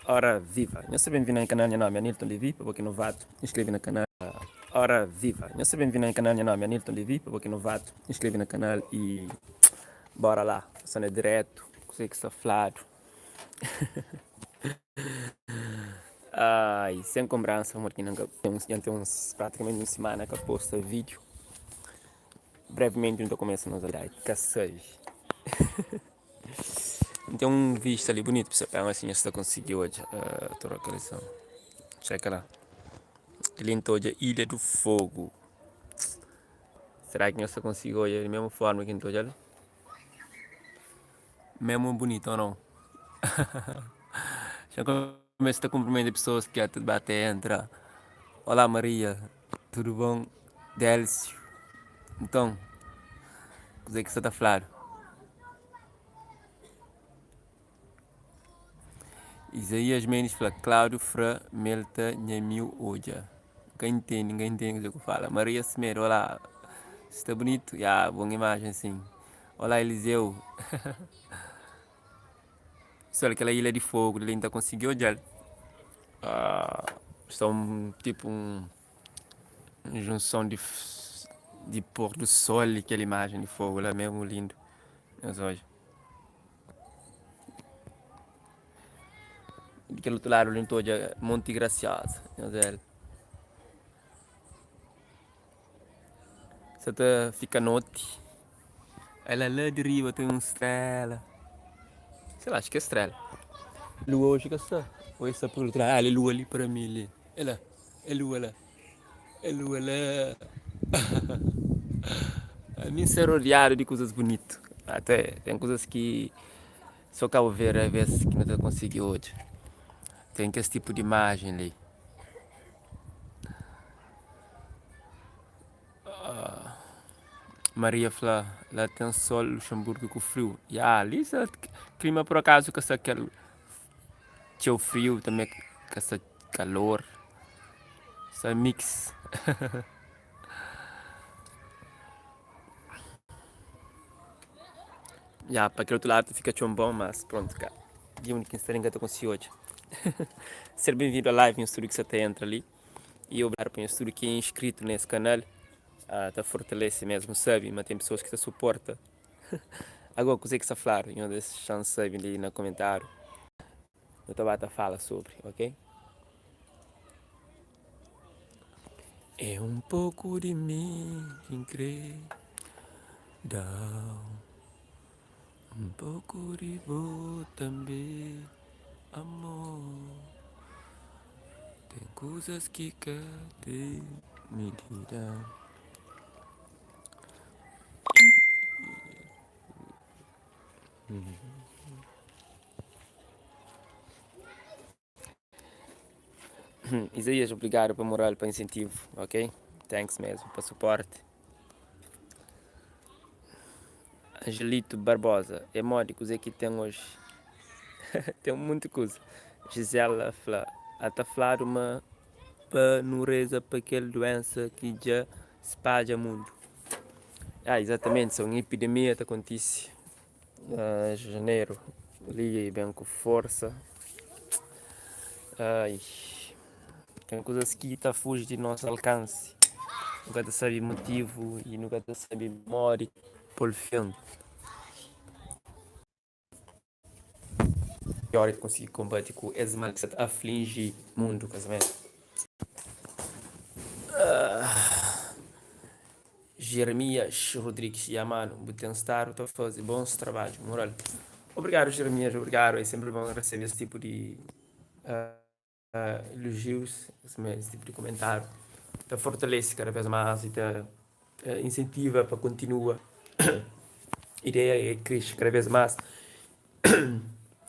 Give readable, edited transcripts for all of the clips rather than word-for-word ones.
Ora viva! Nhos sta ben-vindu na nha kanal, nha nomi é Anilton Levy, pa bo ki é novato, inskreve na kanal. Ora viva! Nhos sta ben-vindu na nha kanal, nha nomi é Anilton Levy, pa bo ki é novato, inskreve na kanal y bora lá, sta na direto, kuzê ki sta fladu. Ai, sen konbransa, pamodi ki nunka, dja ten uns, pratikamenti un simana ka posta vídiu. Brevimenti nu ta kumesa nos atividadi, ka sabe. N ten un vista li bunitu pa pega si nhos ta konsigi odja troka lison txeka la di li n ta odja ilha do fogo sera ki nhos ta konsigi odja di mesmu forma ki n ta odjal mesmu bunitu o nau xa kumesa ta kunprimenta pesoas ki ta ba ta entra olá maria tudu bon délsiu nton kuzê ki sta ta fladu. Izaías Mendes fla, Claudio fra m'el ta nhamiu odja. N ka intende, n ka intende kuzê ku fala. Maria Semedo, olá. Sta bunitu? Ya, bon imajen sin. Olá Eliseu. Pessoal, kela ilha di fogo li n ta konsigi odjal. Ah, sta un tipo un junson di di pôr do sol i kel imajen di fogo la mesmu lindu. Nhos odja. Di kel otu ladu li nu ta odja Monti Graciosa. Nhos odja el. Sa ta fika noti. Ela la di riba ten un strela. Sei lá, acho ki é strela. Lua oji ka sta. Oji sta pa otu ladu. Ah, lua li para mi li. É la, é lua la. É lua la. Ami N sta rodiadu di kuzas bunitu. Até ten kuzas ki so Kabu Verdi aves ki nu ta konsigi odja. Ten kes tipu di imajen li. Maria fla, la ten sol Luxemburgo ku friu. Ya, li sta klima pur akazu ka sta kel txeu friu tanbe ka sta kalor sta mix. Ya pa kel otu ladu ta fika txon bon mas prontu ka di undi ki N sta li N ka ta konsigi odja. Ser benvindu a live nhos tudu ki sa ta entra li i obrigadu pa nhos tudu ki é inskritu na es kanal ta fortalese mesmu sabe ma ten pesoas ki ta suporta. Agora kuzê ki sta fladu nhos dexa-m sabe li na komentáriu nu ta ba ta fala sobri ok. É un poku di mi ki N krê da-u Un poku di bo tanbê amor Ten kuzas ki ka ten midida. Isaías, obrigado pa moral, pa insentivu, ok? Thanks mesmo pa suporte. Angelito Barbosa, é modi kuzê ki ten oji? Ten munti kuza. Gisela fla, ata fladu ma Pa nu reza pa kel duénsa ki dja spadja mundu. Ah, izatamenti, se un epidemia ta kontise na janeru li i ben ku forsa. Ai, ten kuzas ki ta fuji di nos alkansi. Nu ka ta sabe motivu i nu ka ta sabe modi pô-l fin. Pior é konsigi konbate ku es mal ki sa ta aflinji mundu kazamentu. Jeremias Rodrigues Ya manu, bu ten stadu ta faze bons trabadju, mural. Obrigadu Jeremias, obrigadu, é senpri bon resebe es tipu di Elojius, es tipu di komentáriu ta fortalese kada bês más i ta insentiva pa kontinua. Ideia é kresce kada bês más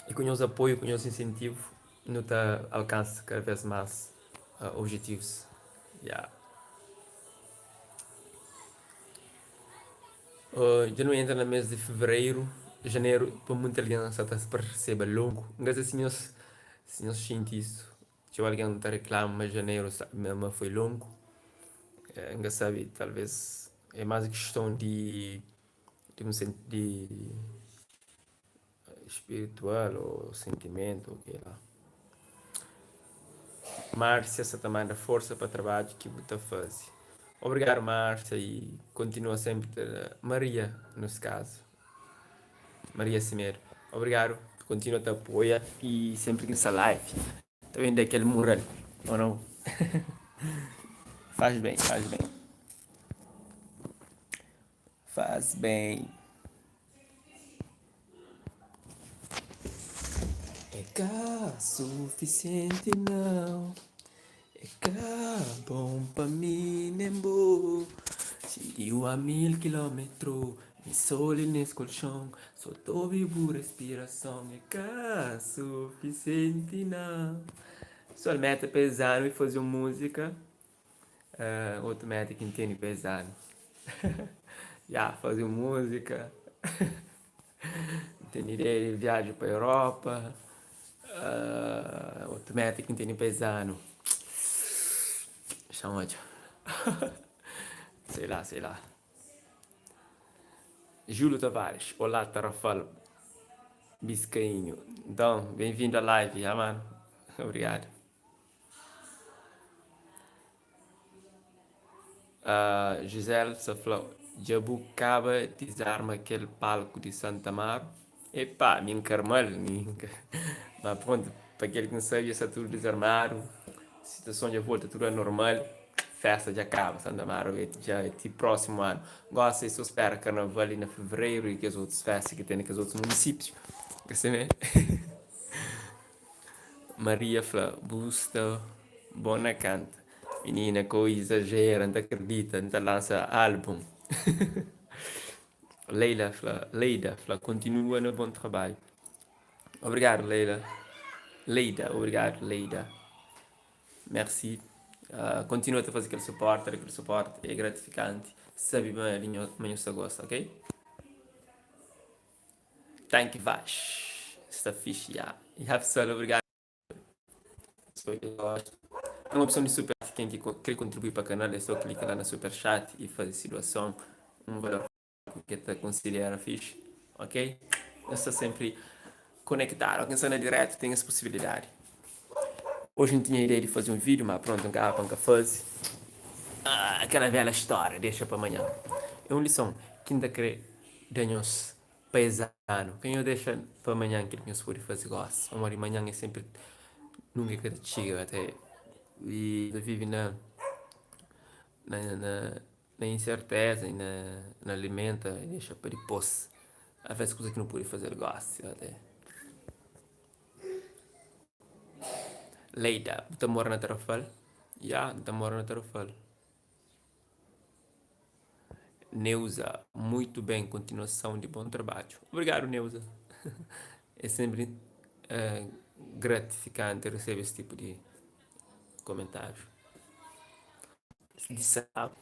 i ku nhos apoiu, ku nhos insentivu nu ta alkansa kada bês más objetivus. Ya. Dja nu entra na mês di fevereiru, janeru pa munti algen sa ta parseba longu. N ka sa si nhos Si nhos xinti isu, txeu algen ta reklama ma janeru ma foi longu. N ka sabe, talvês é más kiston di di un di spiritual ô sentimentu ô ke la. Márcia sa ta manda forsa pa trabadju ki bu ta faze. Obrigadu Márcia y kontinua senpri ta Maria nos kazu. Maria Semedo. Obrigadu, kontinua ta apoia y senpri ki nu sta live ta ben da kel mural, ou nau? Faz bem, faz bem. Faz bem. É ka sufisienti nau É ka bon pa mi nen bo Xinti-u a mil kilómetru Mi so li nes kolxon So ta obi bu respirason É ka sufisienti nau Pessoal, meta pa es anu é faze un múzika Otu meta ki N tene pa es anu Ya, faze un múzika N tene ideia di viaja pa Europa Otu meta ki N tene pa es anu Xa-m odja Sei la, sei la Júlio Tavares, Olá Tarrafal Biscainho Nton, ben-vindu a live, ya manu Obrigadu. Gisele sa fla, Dja bu kaba dizarma kel palku di Santa Amaro? Epá, mi N ka arma-l, mi N ka. Ma prontu, pa kel ki N sabe dja sta tudu dizarmadu, situason dja volta tudu a normal, festa dja kaba, Santa Amaro dja é ti prósimu anu. Gosi é so spera karnaval li na fevereiru i kes otus festa ki ten na kes otus munisípiu, ka si mé? Maria fla, Bu sta bon na kanta. Minina, ka izajera, N ta kridita, N ta lansa álbun. Leila fla, Leida fla, Kontinua na bon trabadju. Obrigadu, Leila. Leida, obrigadu, Leida. Merci. Kontinua ta faze kel suporti, kel suporti é gratifikanti sabe ma ma nhos ta gosta, ok? Thank you Vax. Sta fixe ya. Ya pessoal, obrigado. Tem uma opção de super quem que quer contribuir para o canal é só clicar lá na super chat e fazer se doação, um valor que te considera fixe, ok? Eu estou sempre conectado, quem está na direto tem essa possibilidade. Hoje não tinha ideia de fazer um vídeo, mas pronto, nunca para nunca fazer. Ah, aquela velha história, deixa para amanhã. É uma lição que ainda quer da nhos pa es anu. Ka nho dexa pa manhan kel ki nhos pode faze gosi, pamodi manhan é senpri nunka ka ta txiga ate i ta vive na na na na inserteza i na na alimenta i dexa pa dipôs. Avês kuza ki nu pode faze gosi ate. Leida, bu ta mora na Tarrafal? Ya, N ta mora na Tarrafal. Neuza, muito bem, continuação de bom trabalho. Obrigado, Neuza. É sempre uh, gratificante receber esse tipo de comentário. De sabe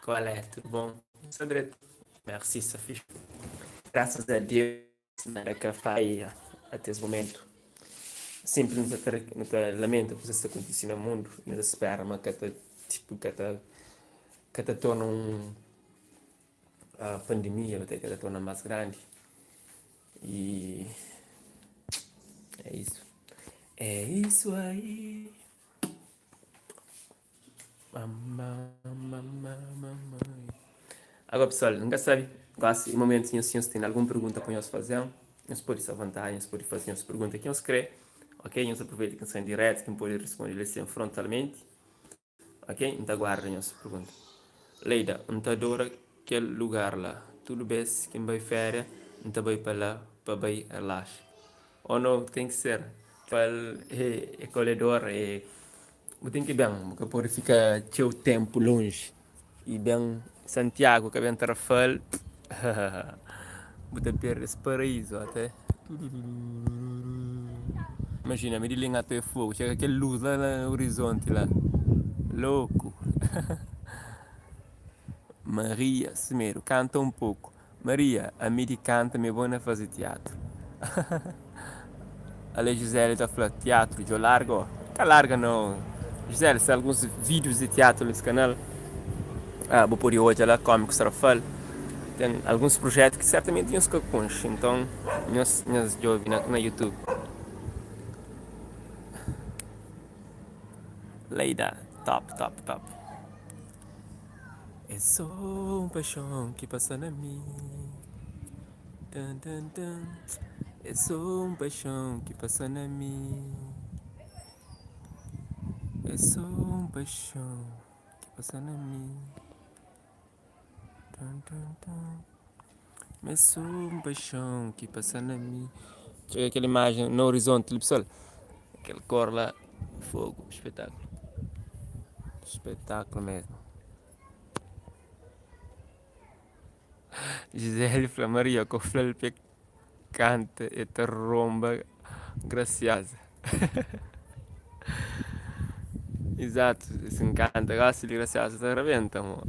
qual é, tudo bom? Sandreto, merci, Safis. Graças a Deus. Nada ka faia até es momentu. Senpri nu ta nu ta lamenta kuzas ki sta kontise na mundu i nu ta spera ma ka ta tipu ka ta ka ta torna un pandemia ka ta torna más grandi i é isu é isu aí. Agora pessoal, N ka sabe gosi é momentu nhos si nhos ten algun pergunta pa nhos faze-m, nhos pode sta avontadi, nhos pode faze nhos pergunta ki nhos kre, ok? Nhos aproveita ki N sta en diretu ki N pode responde li sin frontalmenti, ok? N ta guarda nhos pergunta. Leida, N ta adora kel lugar la, tudu bes ki N bai feria N ta bai pa la pa bai relaxa. Oh no, ten ki ser pa el é koledor, é Bu ten ki ben, bu ka pode fika txeu ténpu lonji. I ben Santiagu ka ben Tarrafal, bu ta perde es paraízu ate. Imajina mi di li ngata é fogu, txega kel lus la na orizonti la, loku. Maria Semedo, kanta un poku. Maria, ami di kanta mi é bon na faze tiatru. Ale Gisele ta fla tiatru djo larga oh? Ka larga no Gisele sta alguns videos di tiatru nes kanal ah, bu pode odja la Cómicos Tarrafal ten alguns projetu ki sertamenti nhos ka konxe nton nhos nhos djobe na, na YouTube. Leida top top top. É só un paixon ki pasa na mi Tan tan É só un paixon ki pasa na mi É só un paixon ki pasa na mi Tan tan tan É só un paixon ki pasa na mi Txeu kel imajen na orizonti li pessoal Kel kor la fogo spetaklu Spetaklu mesmu Gisele fla Maria ko fla-l pa e kanta e ta ronba Graciosa Izatu si N kanta gosi li Graciosa ta rabenta mo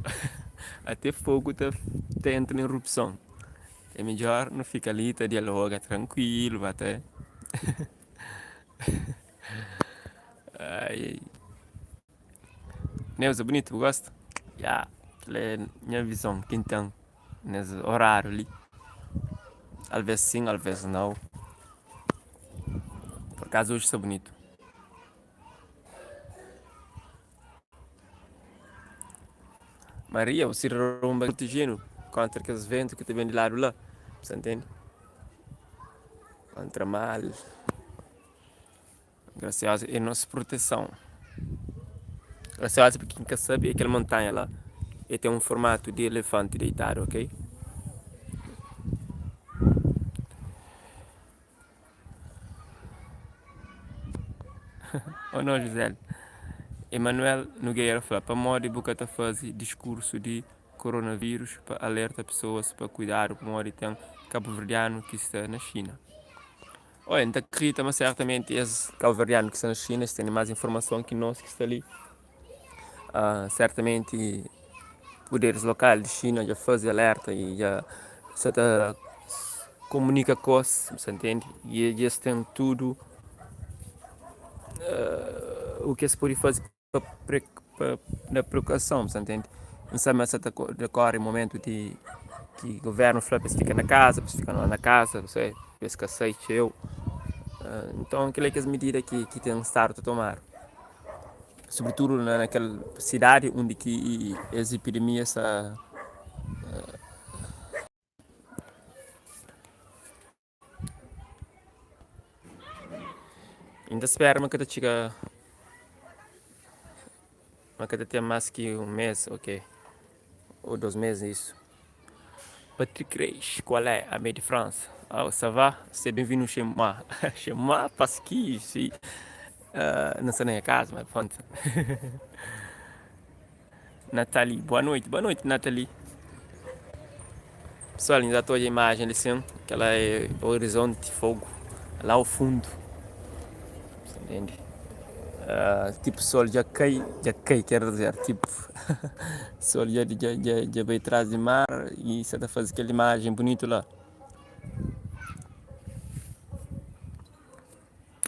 Ate fogu ta entra na erupson É midjor nu fika li ta dialoga trankuilu ba ta Ai. Neuza bunitu bu gosta? Ya, kel é nha vizon ki N ten nes oráriu li. Alvês sin, alvês nau. Pur akazu oji sta bunitu. Maria, bu sirbi rumba protejenu kontra kes ventu ki ta ben di ladu la, bu sta ntende? Kontra mal. Grasiosa é nos proteson. Grasiosa pa ken ka sabe é kel montanha la. El ten un formatu di elefanti deitadu, ok? Ô no Gisele. Emanuel Nogueira fla, Pamodi bu ka ta faze diskursu di koronavírus pa alerta pesoas pa kuidadu pamodi ten kabuverdianu ki sta na Xina? Oia, N ta kridita ma sertamenti es kabuverdianu ki sta na Xina es tene más informason ki nos ki sta li. Sertamenti puderis lokal di Xina dja faze alerta y dja sa ta komunika ku es, bu sa ntende? Y dja es ten tudu u ki es pode faze pa da prekuason, bu sa ntende? N sabe ma sa ta kore momentu di ki guvernu fla pa es fika na kaza, pa es fika na kaza, pa es ka sai txeu. Nton kel-la é kes midida ki ten stadu ta tomadu. Sobritudu na kel sidadi undi ki es epidemia sta. N ta spera ma ka ta txiga ma ka ta ten más ki un mês ok ô dos mês isu. Patrick Reis, qual é? Amé de França. Oh, ça va? Seja bem-vindo chez moi. Chez moi, parce que je não sei nem a casa, mas pronto. Nathalie, boa noite. Boa noite, Nathalie. Pessoal, ainda estou a imagem ali sim, que ela é horizonte, fogo, lá ao fundo. Você entende? Tipo sol dja kai, dja kai ker dizer, tipo sol dja dja dja dja bai tras di mar y sa ta faze kel imajen bunitu la.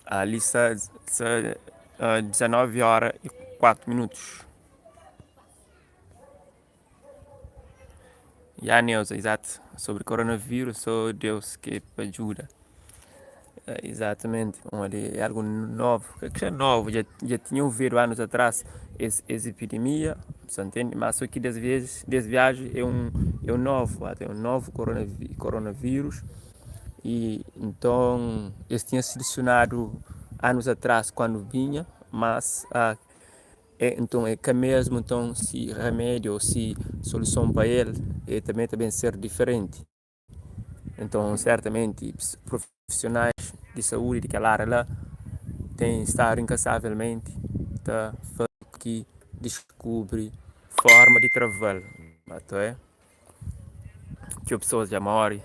Ali sta sta 19 ora y 4 minutus. Ya Neuza, izatu, sobri koronavírus so Deus ki pa djuda. Izatamenti, pamodi é algu novu, ka ki novu, dja dja tinha ovidu anus atras es es epidemia, sa ntende, ma so ki des ves des viaji é un é un novu, é un novu koronavírus y nton es tinha selesionadu anus atras kandu binha, mas É nton é ka mesmu nton si remédiu ô si soluson pa el é tanbe ta ben ser diferenti. Nton sertamenti profisionais di saúdi di kel ária la ten stadu inkansavelmenti ta faze ki diskubri forma di trava-l. Txeu pesoas dja móre,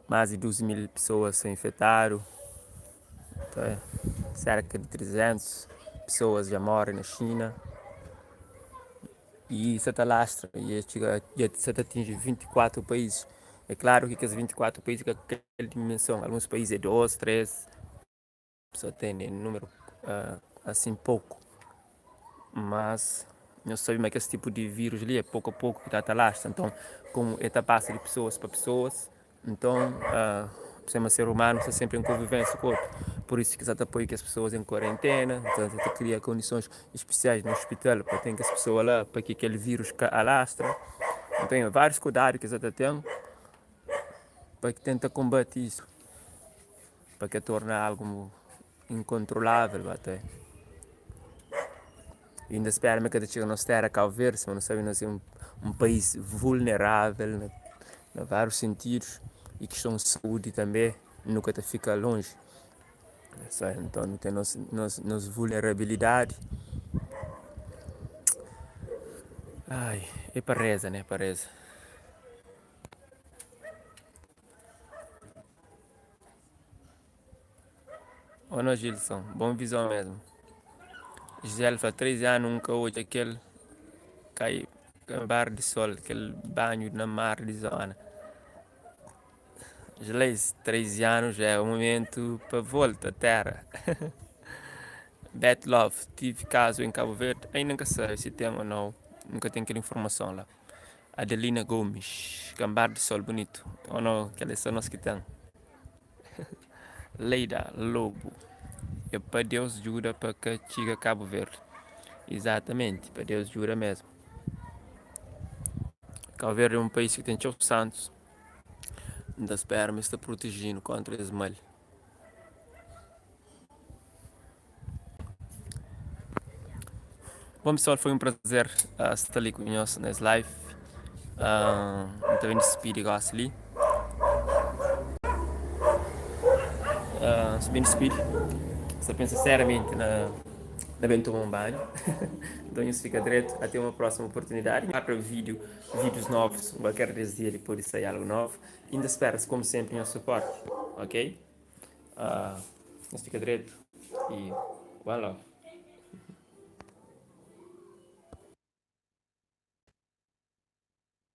más di 12 mil pesoas sta infetadu. Serka di 300 pesoas dja móre na Xina y sa ta lastra y txiga dja sa ta atinji 24 país. É klaru ki kes 24 país ka kel dimenson, alguns país é 2, 3, so tene númeru asin poku. Mas nhos sabe ma kes tipu di vírus li é poku a poku ki ta ta lastra. Nton, komu el ta pasa di pesoas pa pesoas, nton, sima ser umanu sta sénpri en konvivénsia ku otu. Pur isu ki sa ta poi kes pesoas en kuarentena, sa ta kria kondisons spesiais na ospital pa ten kes pesoa la pa ki kel virus ka alastra. Nton, várius kuidadu ki sa ta ten pa tenta konbati isu, pa ka torna algu inkontrolável ba ta. Inda spera ma ka ta txiga nos téra Cabo Verde, sima nu sabe nos é un país vulnerável na várius sintidus y kiston di saúdi tanbe nu ka ta fika lonji. Nton nu ten nos vulnerabilidadi. Ai, é pa reza, né, pa reza. Oh no Gilson, bom vizon mesmo. Gisele fla 13 anu nka odja kel kai bar di sol, kel banhu na mar di zona. Gleise, 13 anu já é o momento pa volta terra. Beth Love, tive caso em Cabo Verde, ainda nka sabe se tem ou não, nka tem kel informason la. Adelina Gomes, Gambar di sol bunitu, oh no, kel é só nos ki ten. Leida Lobo, É pa Deus djuda pa ka txiga Cabo Verde. Exatamente, pa Deus djuda mesmo. Cabo Verde é um país ki ten txeu santos. N ta spera ma es ta proteje-nu kontra es mal. Bom pessoal, foi um prazer uh, sta li ku nhos nes live. Uh, N ta ben dispidi gosi li. Uh, ben dispidi. Sta pensa seriamente na na ben toma um banho. Então nhos fica dreto. Até uma próxima oportunidade. Para vídeo, vídeos novos, qualquer des dia li pode sair algo novo. Inda espera-se como sempre nhos suporte, ok? Uh, nhos fica dreto e one love.